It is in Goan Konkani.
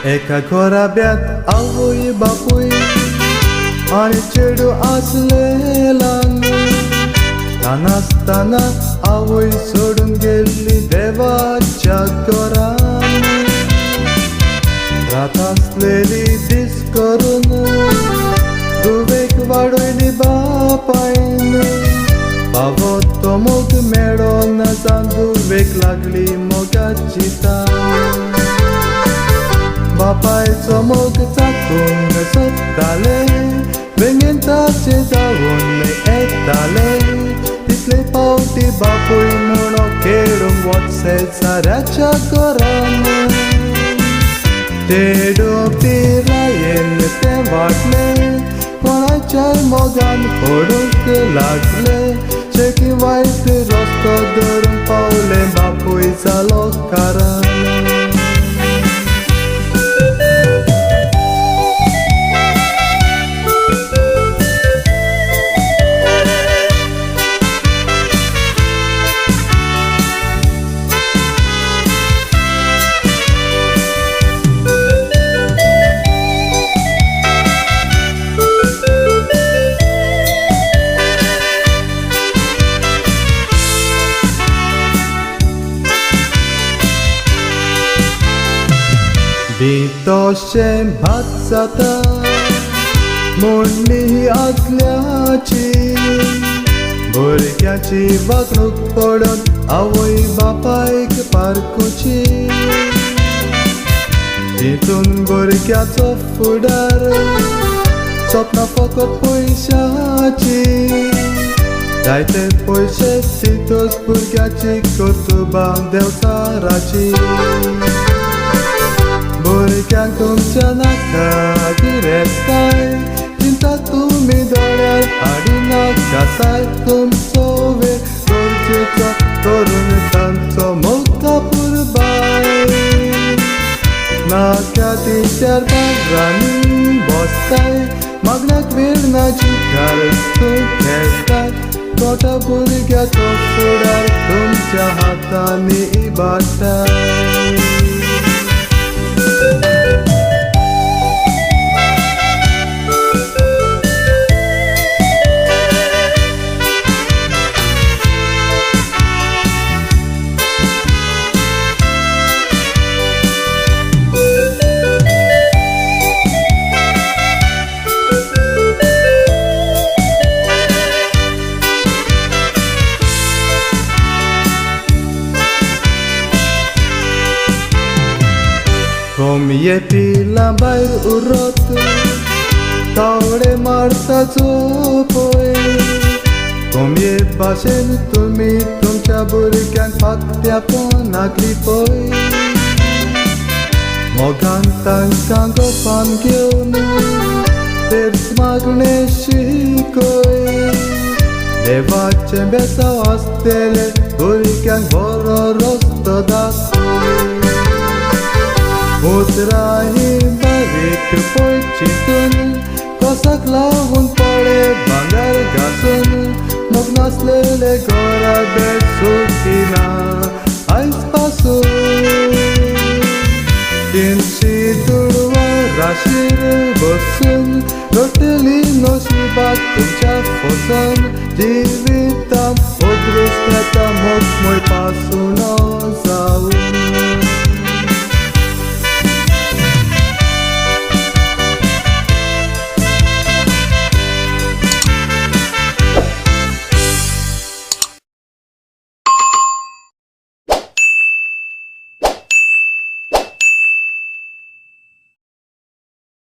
एका घराब्यांत आवय बापूय आनी चेडूं आसलें ल्हान. ल्हान आसतना आवय सोडून गेल्ली देवाच्या घरान. रात आसलेली दीस करून धुवेक वाडयली बापायन. पावो तो मोग मेळोन जावन धुवेक लागली मोगाची तान. बापायचो मोग चाकून सोदताले, वेंगेन ताचे जावन येताले. तितले पावटी बापूय म्हणो खेळूंक वच शेजाऱ्याच्या घरान. चेडूं पिरायेन तें वाडलें, कोणाच्याय मोगान पडूंक लागलें. शेकी वायट रस्तो धरूंक पावलें, बापूय जालो कारण. तशें भात जाता म्हणली आदल्याची, भुरग्याची वागणूक पडून आवय बापायक पारखुची. तितून भुरग्याचो फुडार सपनां फकत पयशाची. जायते पयशे तितूच भुरग्याची कर्तुबां देवचाराची. भुरग्यांक तुमच्या नाका गिरेस्ताय, चिंता तुमी दोळ्यार हाडिनाका साय. तुमचो वेळ गरजेचो करून तांचो मोग पुरबाय. नाक्या तिच्यार बाजारांनी बसताय, मागण्याक वेळ ना जिकार तूं खेळटाय. तोटा भुरग्याचो फुडार तुमच्या हातांनी इबाडटाय. कोंबये पिलां भायर उरत तावडे मारता चोपय. कोंबये भाशेन तुमी तुमच्या भुरग्यांक फाकट्यापणाक लिपय. मोगान तांकां गोपान घेवन तेच मागणें शिकय. देवाचें बेसांव आसतलें भुरग्यांक बरो रस्तो दाखय. उतरां ही बारीक पळय चिंतून, कोसाक लावून पळे भांगर घासून. मोग नासलेले घराबे सुखी ना आयज पासून. तिनशी दुडवां राशीर बसून रडटली नशिबाक तुमच्या फसून. जिवितान अदृश्ट येता मोग मोय पासून जावं.